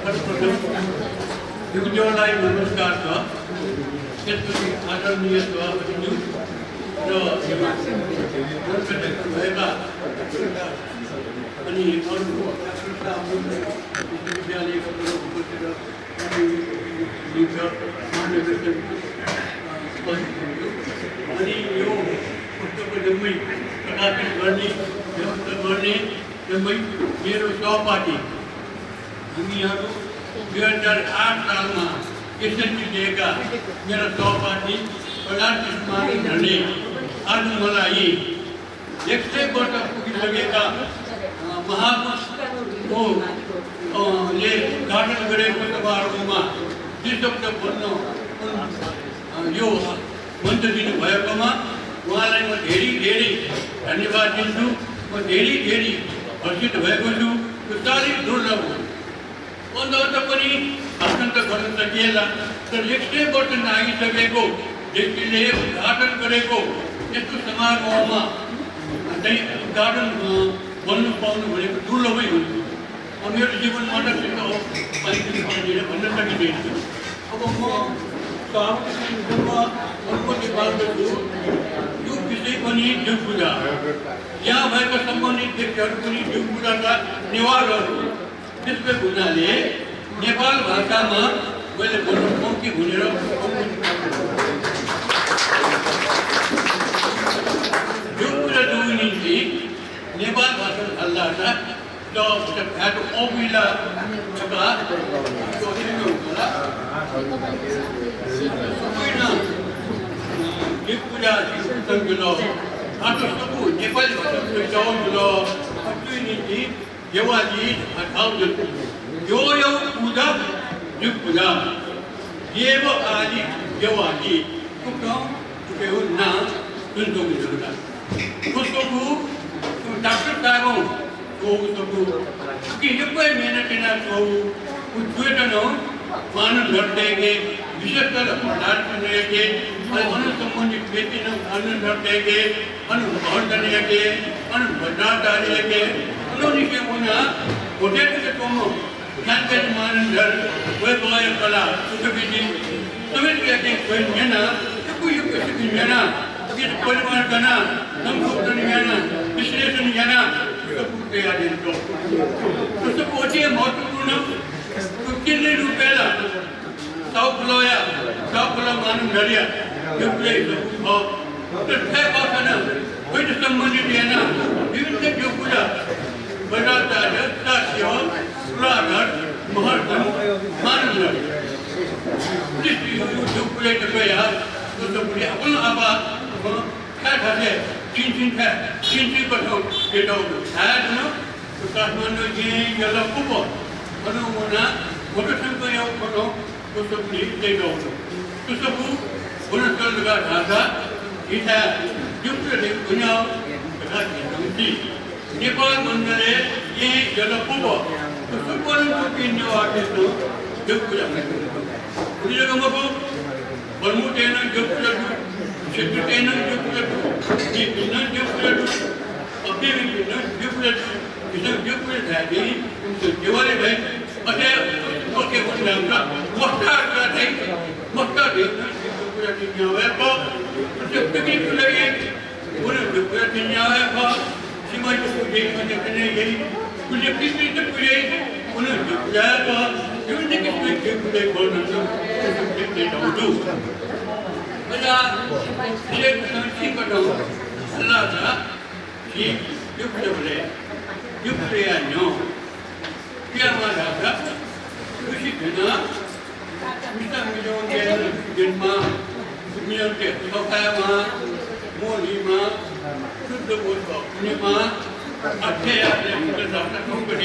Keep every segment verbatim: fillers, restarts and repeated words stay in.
सर्वप्रथम जिगु ज्वजलपाय् नमस्कार छ। त्यसपछि आदरणीय सभापतिज्यू र मञ्चय् भएका अनि अरू विश्वविद्यालयका प्रमुख उपस्थित अनि यो पुस्तक जम्मै प्रकाशित गर्ने, व्यवस्था गर्ने जम्मै मेरो सहपाठी, हामीहरू दुई हजार आठ सालमा एसएलसी दिएका मेरा सहपाठी प्रधान कृष्णमान ढकालले आज मलाई एक सय वर्ष पुगिसकेका, अ, महापुरुषको, अ, ले उद्घाटन गरेको समारोहमा दुई शब्द भन्न, अ, यो मञ्च दिनुभएकोमा उहाँलाई म धेरै, धेरै धन्यवाद दिन्छु। म धेरै, धेरै हर्षित भएको छु। यो साह्रै दुर्लभ हो। अन्त, अन्त पनि भाषण त गर्न सकिएला, तर एक सय वर्ष नाघिसकेको व्यक्तिले उद्घाटन गरेको यस्तो समारोहमा चाहिँ उद्घाटन, अ, बोल्नु पाउनु भनेको दुर्लभै हुन्छ। अ, मेरो जीवनमा त त्यस्तो अवसर पाइँदैन भनेर भन्न सकिँदैन। अब म सभापतिसँग अनुमति माग्दछु, यो विषय पनि ज्यू पूजा। यहाँ भएका सम्बन्धित व्यक्तिहरू पनि ज्यू पूजाका नेवारहरू। त्यसको हुनाले नेपाल भाषामा मैले बोल्न पाउँ कि भनेर यो कुरा जोड्नु निम्ति नेपाल भाषा हल्लाका त भाषा अबुइला छका यो कुरा संगुलो आतो सबु नेपाली भाषा संगुलो अबुइ निम्ति देवाली हटाउ जन्तु। यो यो पूजा, यो पूजा। देव आली देवाली। कुकम, कुकेहु ना, तुन्तुम जुलगा। कुसुकु, तु डाक्टर साहब, तो कुसुकु। कि यो कोई मेहनत ना तो, कुछ जुए तो नो, मानव धरते के, विशेषकर पदार्थ के, और अनुसंबंधित व्यक्ति ना मानव धरते के, अन भट्टनियाके, अन भट्टाचार्यके, अन निके मुना, होटेल के तोमो, ज्ञान के मानंदर, वे बॉय कला, सुखविधि, सुविध के के कोई न्यना, यकु यकु सिद्धि न्यना, किस परिमाण कना, संशोधन न्यना, विश्लेषण न्यना, सब कुछ तैयार है तो। तो सब होती है महत्वपूर्ण, तो कितने रुपए ला? साउकुलया, साउकुल मानंदरया, यो कुलै हो। तर थ्वय् कथन, वैद्य सम्बन्धित याना, विभिन्न यो पूजा, वैद्याचार्य, शाक्य, तुलाधर, महर्जन, मानंदर। पुलिस यो, यो, यो पूजा त गया, तो सब पूजा अपन आबा, अपन खा खा से, चिन चिन खा, चिन चिन कथं, ये तो, खा, तो, काठमाडौं जिं यल पुप, अनु मुना, मोटरसाइकल या कथं, तो सब पूजा ले गाउँ। तो सब गुणस्थल लगा धासा, इता युक्त दे गुण्याव, तथा जिंदुंती। नेपाल मण्डले ये यल पुप, तो सब गुणस्थल के न्यो आके तो, युक्त दे। उनी जगह मको, बर्मू तेना युक्त दे, क्षेत्र तेना युक्त दे, ये बिना युक्त दे, अभी भी बिना युक्त दे, बिना युक्त दे, तो देवाली भाई, अथे ओके हुन जांका, मोस्ता का थे, मोस्ता दे, पूरा दुनिया है को, उसे पिकनिक को लगे, उन्हें पूरा दुनिया है को, सीमा जो को देश में देखने गई, उसे पिकनिक को गई, उन्हें जो पूरा को, जो ने किस में जो पूरा को ना, उसे पिकनिक दे दो। बजा, ये कुछ नहीं बताओ, अल्लाह का, ठीक, युक्त बोले, युक्त या न्यो। प्यामा धाःसा, खुसी भिना, मिसा मिजों के जन्मा, मिजों के सफायामा, मोलीमा, शुद्ध बोध पूर्णिमा, अक्षय आदि शुद्ध धाःसा कंपनी,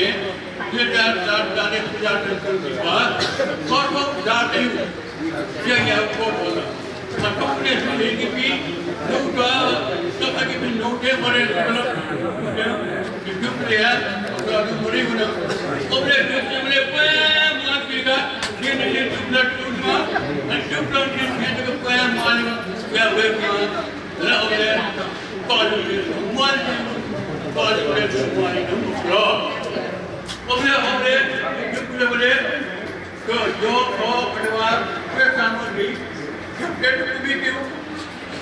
ये जात जात जाने पूजा करने के बाद, कौन कौन जाते हैं? क्या क्या आपको बोला? अथवा अपने लेके भी लोग का, तो आगे भी लोग के मरे, मतलब, क्या? क्यों ले यार? तो अभी मरे हो ना। अब ले, जो से मरे, कोई मार देगा, ये नहीं, ये टुकड़ा टूटना, और टुकड़ा के खेत को कोई मारेगा, क्या हुए मार? ले, अब ले, कॉल ले, मार, कॉल ले, मार, टुकड़ा। अब ले, जो, जो, खः, पटवार, पूजा सामग्री, जब पेट को भी क्यों,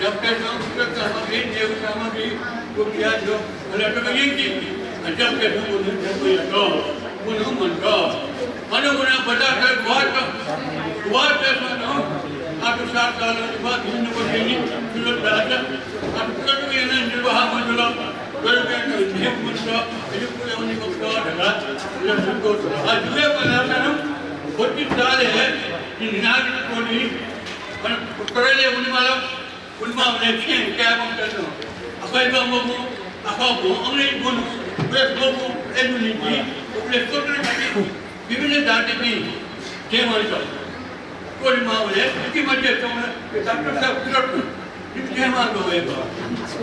जब पेट को पूजा सामग्री, देव सामग्री, वो किया जो, भले तो ये की, जब पेट को नहीं, जब को या तो, वो नहीं मन का। अनु गुना बता कर, वाट, वाट ऐसा ना, आप तो सात साल के बाद हिंदू को देनी, सुरत राजा, आप तुरंत में ना निर्वाह मंडल, तुरंत में ना नियम मंडल, ये पूरे उन्हीं को क्या ढका, ये सुन को ढका। आज ये बना था ना, बत्तीस साल है, कि नागरिक को नहीं, पर करले उन्हीं वाला, उन्हीं वाले छे, क्या बंद करना। अखाई बा मगो, अखा बो, अंग्रेज बनो, प्रेस मगो, एजुनिटी, प्रेस सोतरे करके, विभिन्न जाति की, के मंडल। कोरिमावले, इतिमध्ये चौन, डाक्टर साहब तुरंत, इतिमा गो है बा।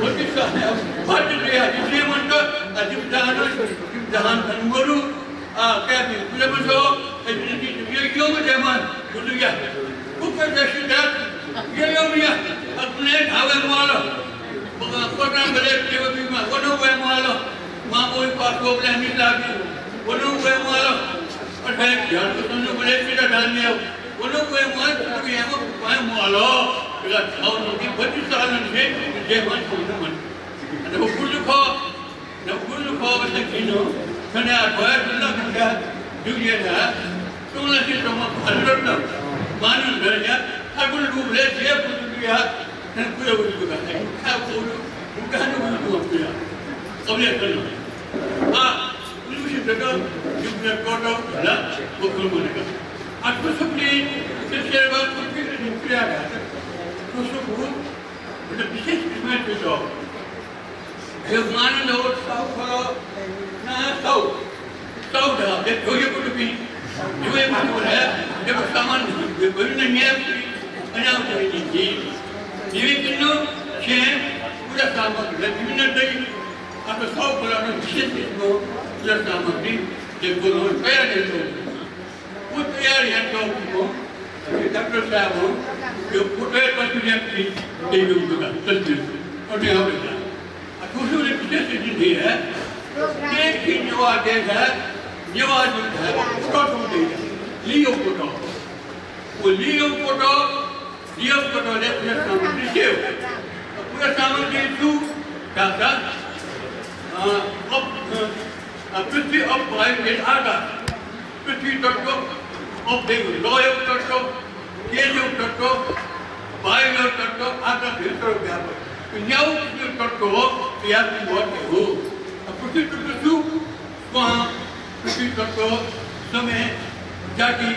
बत्तीस साल है, भारतीय है, इतिमा तो, अजिब जहान, अजिब जहान धन मरु, आ, क्या भी, तुझे मसो, ए, ये क्यों मत है मान, बुझु या। ऊपर दृष्टि डाक, ये यो मिया, अपने धावे माल, पता बले, केवल भी मा, वनो वे माल, मां कोई पास को अपने मिला भी, वनो वे माल, और भाई, ध्यान को सुनने बोले, सीधा डाल दिया। उन्होंने कोई मत, कोई यहाँ को कोई मत लो, इला खाओ नहीं कि बत्तीस साल से, जे मन को मन। अरे वो कुछ खो, न कुछ खो, बस किनो, सने आ कोई दुनिया का, दुनिया का, तुम ना कि तुम भारत ना, मानव धर्म या, हर कुछ रूप ले, जे कुछ भी है, न कुछ कुछ का है, क्या कुछ, वो कहने कुछ कुछ है, अब ये करना। आ, उलूसित युगया कःतः धला व खंगु का। आ, थ्व सुकुले शिक्षाया खुर्पिक निंतिया धाःसा थ्व सुकु उत विशेष किसिमं जुइत। हे मानन्धवत साहु खः, ना साहु, साहु धा, हे ध्वगे कुटुपिं, ध्वगे कुटुपिं, हे सामान, हे विभिन्न न्याय, अनावश्यक नीति। विभिन्न छेँ, पूजा सामग्री, विभिन्न दही, अथवा साहु खलःनं विशेष किसिमं पूजा सामग्री, हे गोलों तयार यानातःगु। व तयार यानातःगु डाक्टर साहबं यो फोटोया तस्वीर यानातःगु तस्वीर। अथे हवे का। आ, थुगुलि विशेष जिं धया, देश कि नेवाः देश हे, नेवाः जुल हे, फोटो तुं दइ, लियो फोटो। व लियो फोटो, लियो फोटो ले पूजा सामग्री देव। पूजा सामग्री छु धाःसा, अ, अप-, अ, पृथ्वी, अप, वायु, तेज, आकाश। पृथ्वी तत्व, अप, देव, लौह तत्व, तेज तत्व, वायु तत्व, आकाश, हे सर्वव्यापक। न्यागू पृथ्वी तत्व, या पृथ्वी तत्व छु? स्वां, पृथ्वी तत्व, समय, जाति,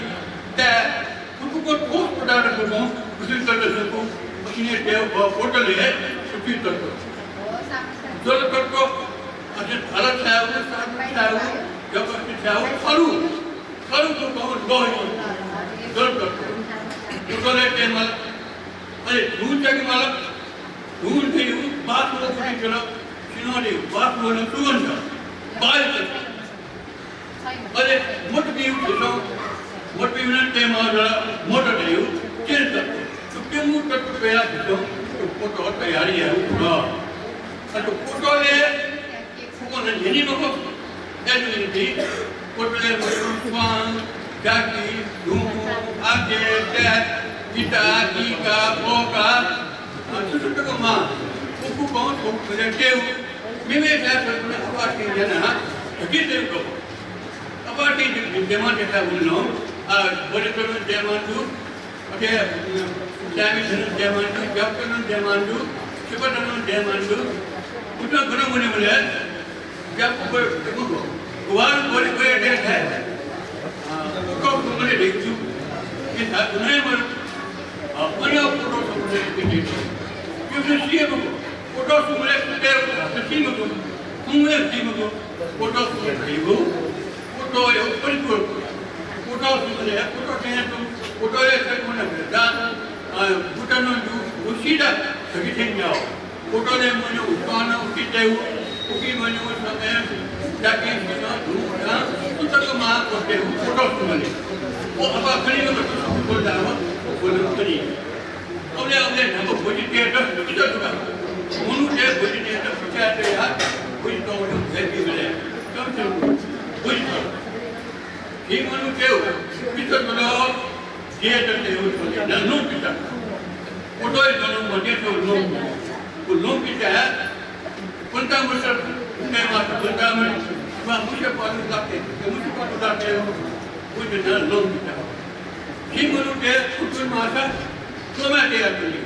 तय्, फुक्क ठोस पदार्थको पृथ्वी तत्व सुकु, असिने देव व पोटले पृथ्वी तत्व। जल तत्व, अथे भारत छाय् हो, सागु छाय् हो, जगत छाय् हो, खरु, खरुको कौन गहन जल तत्व। उतले तेमल, अरे, धुन जगी मल, धुन देयु, बास हो, सिनो देयु, बास हो, सुगंध, वायु तत्व। अले मोट बिउ खिसं, मोट बिउ नं तेमा जरा मोट दयु, चेन तत्व। तो प्यंगू तत्व तयार खिसं, तो पोटो तयार याउ न। अ, तो पोटोले, फुकों नं झिनी मखु, एलुमिनियम, पोटोले मखु, स्वां, जाकी, धुं, आगे, टैक, इटा, कीका, पोका, अ, सुसुतक मा, उकु कौं, उकु ले टेउ, मिमे जाय फलकुले अपार्टी जना, धकी टेउ को। अपार्टी जु, विद्यमान देखा उन्नो, अ, बोले तो विद्यमान जु, अके, अ, जामी धन विद्यमान जु, जब तो विद्यमान जु, सुपर धन विद्यमान जु, उतना गुना मुने मुने, जब ऊपर, देखो, गुवार बोले कोई डेट है। हाँ, तो गुमले देख चु। ये था, उन्हें मर, अपने आप को तो समझे कि देख। क्योंकि सीए को, को तो सुमले कुत्ते, सीए को, सुमले सीए को, को तो सुमले को, को तो ये ऊपर को, को तो सुमले, को तो कहीं तो, को तो ये से कोने में, जा, आ, भूटान जो, वो सीधा, सभी थे जाओ। उतले मन्यु उत्पान उचितयु, उकी मन्यु समय, जाके सिन धुना, उतक मा कोटेयु, उतक सुमले। वो अपा खनी में तो सब बोल जावा, बोल खनी। अबले, अबले, ढंग भोजी तेज, इधर दुका। मनु ते भोजी तेज, पिछा ते यार, भोजी तो जो, भेटी मिले। कम से कम, भोजी तो। झी मनूतय् पिता जुल, ज्येष्ठतय् नं पिता। उतय् नं मध्यय् नं। व नं पिता पन्ता मसर, पन्ता मसर, पन्ता मसर, वा मुसे पालु लाते, मुसे पालु लाते, व नं पिता। झी मनूतय् कुतुर मासा, सोमा दे आतुली।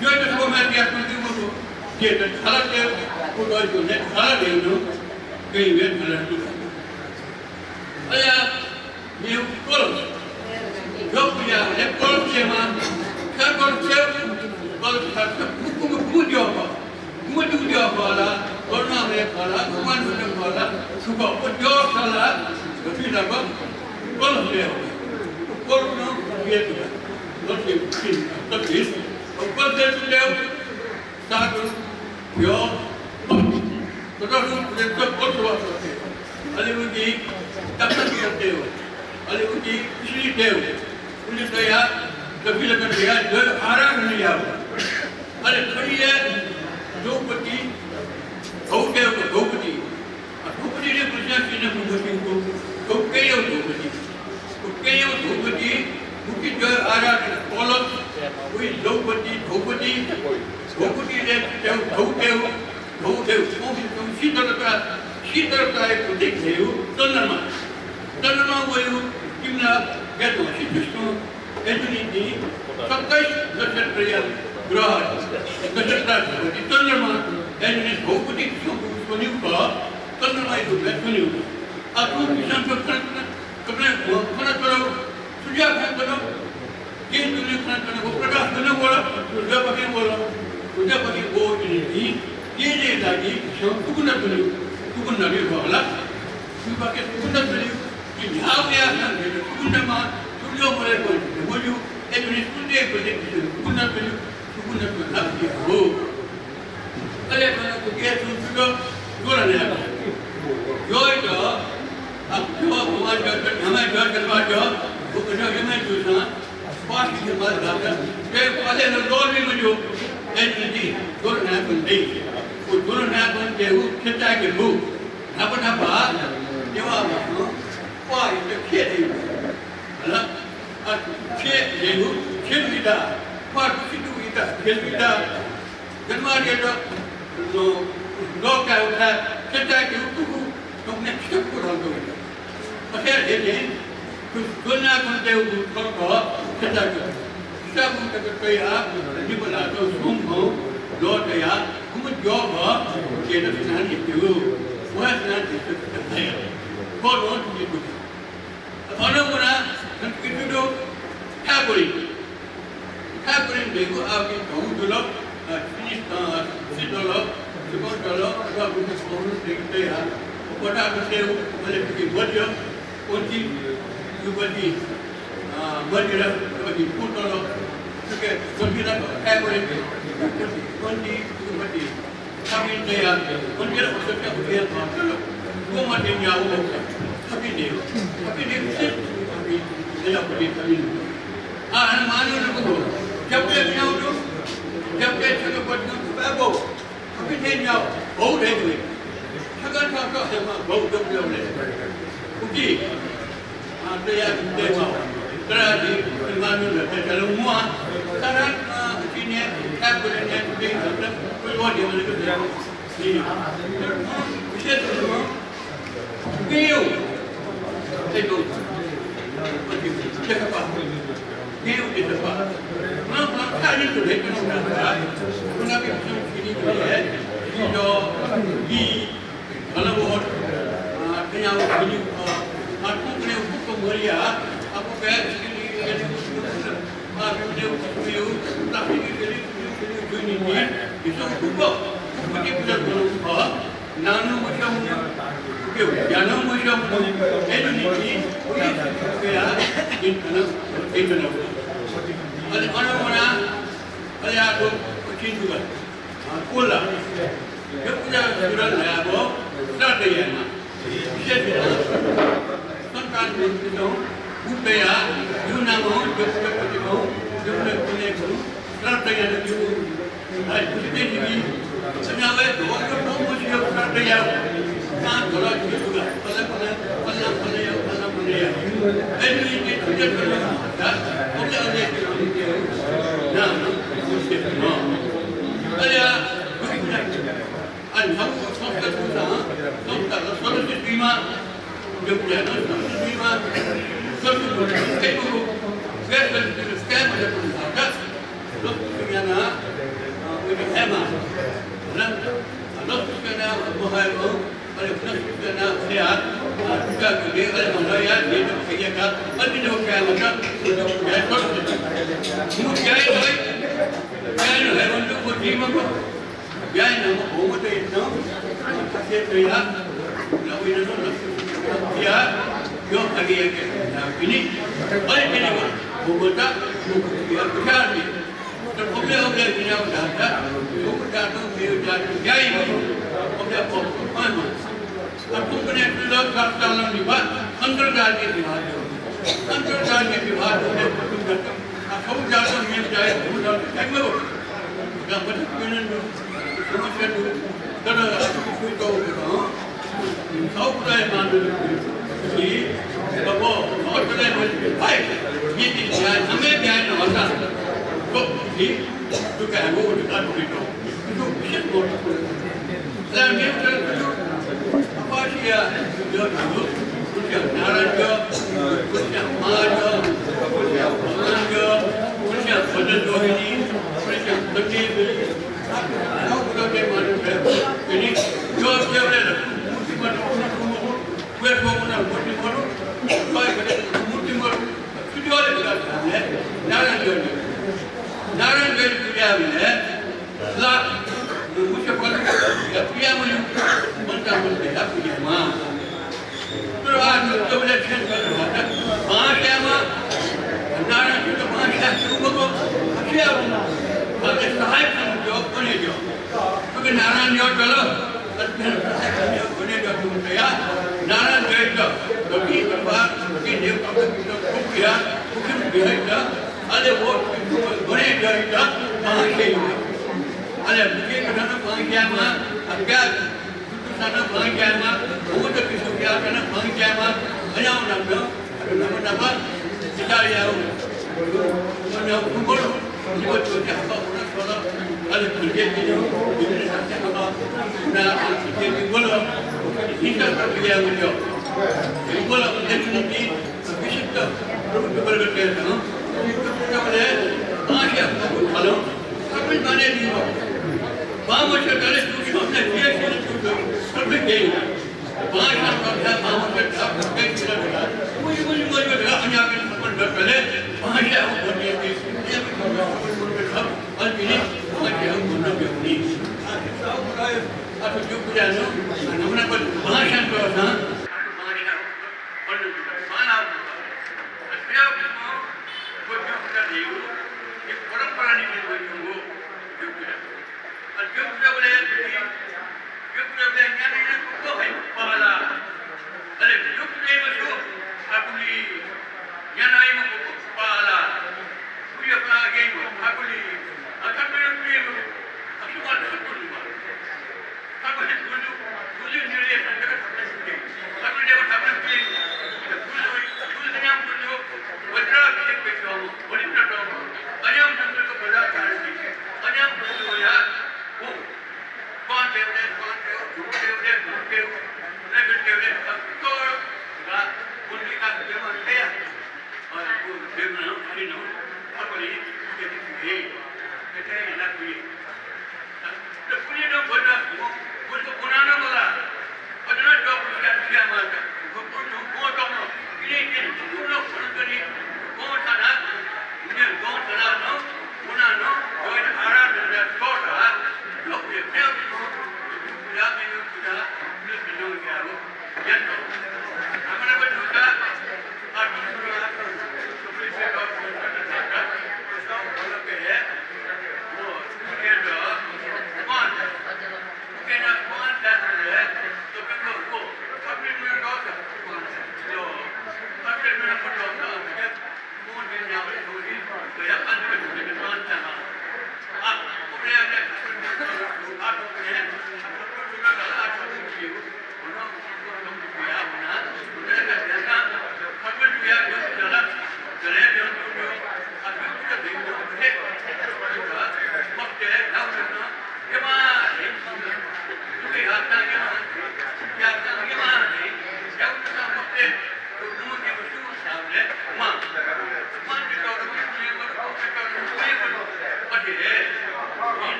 ज्येष्ठ सोमा दे आतुली, वो ज्येष्ठ थाला दे, उतय् ने थाला दे नो, कहीं वे थाला दे। अले मेगु कलश। जप या, हे कलश छेमा। खा कलश छे, कलश खा, गुगु, गुगु द्यः खः। गुगु द्यः खः ला, करुणामय खः ला, भगवान बुद्ध खः ला, सुख, व द्यः खः ला, गथि लाक कलश छे। कलश नं ये तुला। कलश छे, कलश छे, कलश छे तुले। साधु, यो, तदनु पुरेत कलश वासते। अले उकी तपस्या देव। अले उकी श्री देव। उले दया, कपिल दया, जय आराधन याव। अले थरिया द्रौपदी, हौ देव द्रौपदी। आ, द्रौपदी रे बुझ्या सिने बुझ्या सिंको, तो केयो द्रौपदी। तो केयो द्रौपदी, मुकी जय आराधन कलश, उई द्रौपदी, द्रौपदी, द्रौपदी रे देव, धौ देव, धौ देव, धौ देव, शीतलता, शीतलता एक प्रतीक है वो, चंद्रमा। चंद्रमा वयो, किमला, गैतो, श्री कृष्ण, एजुनी दी सत्ताइस नक्षत्र या ग्रह, नक्षत्र अधिपति चंद्रमा, एजुनी भौगोलिक स्वरूप स्वनिउ का, चंद्रमा यो रूप में स्वनिउ का। आ तुम किसान तो खन, खन, खन, खन करो, सूर्य खन करो, दिन दुनिया खन करो, वो प्रकाश करो बोला, सूर्य पके बोला, सूर्य पके वो इनी दी, ये ये लागी, स्वयं तुकुना दुनिया, तुकुना दुनिया बोला, सूर्य पके तुकुना दुनिया, कि न्याव या खन, तुकुना मा, सूर्य मरे बोल, बोलू, एजुनी सूर्य पके, तुकुना दुनिया, सुकुन तो लक्ष्य हो। अले मना कुके सुन सुन जोर ने। जो तो अब जो भगवान जो तो हमें जो जन्मा जो वो जो हमें जो सा पास के बाद जाता। ते पहले न जोर भी मुझे एनर्जी जोर ना बन दे। वो जोर ना बन दे वो खेता के वो। ना बना बा देवा बा पा ये तो खेत ही। हला, आ, छे, जेगु, छेलुइदा, ख्वाः दुसिदुगुइदा, छेलुइदा, जन्माद्यत, लो, लोकाय उठाय, खेताय् उतुगु, तुमने छेकु रंगु। अथे हे ने, तु, दुनिया कुन देव दु, थल कह, खेताय् उतुगु। हिसाब उन तक तया, निपला तो सुम हो, लो तया, हम जो भ, केन स्नान इत्यु। वह स्नान इत्यु। बोलो, निपला। अन वना, संस्कृत दु, ठाकुरी। ठाकुरी भेगु आउकी धौ दुल, अ, फिनिस, अ, सिदल, सिकंदल, अथवा बुद्ध पौरुष देखते या। पटा बसे उ, भले कि मध्य, कोंची, युवती, अ, मदिरा, युवती पुतल, सुके, मदिरा, ठाकुरी, कोंची, युवती, Happy day, happy day. Happy day, happy day. Happy day, happy day. आ, हनुमान लोग को, जब तक जाओ तो, जब तक चलो बच्चों को बैठो, happy day जाओ, बहुत है तुम्हें। थका थका है माँ, बहुत जब तक ले। उठी। आ, तया देवा, तराजी, मानु लते चलो मुआ, तरा, आ, चिने, क्या बोले ने, तुझे मतलब, कोई वो देवा लगे, विशेष रूप में, गेयो, ते तो, देखा पा, गेयो देखा पा, ना, ना, खाली तो है, ना, ना, ना, ना, भी कुछ चीनी तो है, ये जो, ये, अन वो, अ, कन्या वो बनी, अ, अ, कुकने हुक्म मरिया, आपको गैर इसके लिए, यदि कुछ, अ, आपने उसमें हो, ताकि के लिए, के लिए जो नहीं है, इसको हुक्म, हुक्म के पूजा करो, अ, नानो मशा मुनो, के हो, ज्ञानो मशा मुनो, ये जो नहीं है, वो ये सब गया, इन कना, इन कना। अरे, अरे, मना, अरे, आप लोग, चिंतु कर। अ, कोला। यो पूजा सुरु न्ह्याबो श्राद्ध यायेमा। विशेष रूपमा सन्तान मृत्यु दौ, उपेया, यो नाम हौ, यो पूजापति हौ, यो पूजा पुण्य गुरु, श्राद्ध याना दिउ। भाइ, बुझते निबी, सन्यावे धोर यो दौ मसियो श्राद्ध याउ। ना धोर यो पूजा, पल्ला, पल्ला, पल्ला, पल्ला याउ, पल्ला, पल्ला याउ। अले आ, अनि हम संस्था दुसा, संस्था ल सदस्य दुइमा, जो क्या न सदस्य दुइमा, सदस्य दुइमा, अन्तर्जातीय विवाह, अन्तर्जातीय विवाह, अन्तर्जातीय विवाह, नारायण गैर पूजा में ला मुझे पर या पूजा में मन का मन का पूजा मां। तर आज जब ले छेन कर भाषा मां, नारायण जी तो मां क्या शुरू को क्या, हमें सहायक जो बने जो। क्योंकि नारायण जो चलो, अत्यंत सहायक जो बने जो तुम तैयार। नारायण जय तो, तो की बात, की देव का तो किया, मुख्य विग्रह, अले वो बने जो तो, मां के, अले मुझे कथन मां क्या मां, अब क्या, तुम साना मां क्या मां, वो तो किसी क्या करना मां क्या मां, अजाओ ना दो।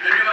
धन्यवाद।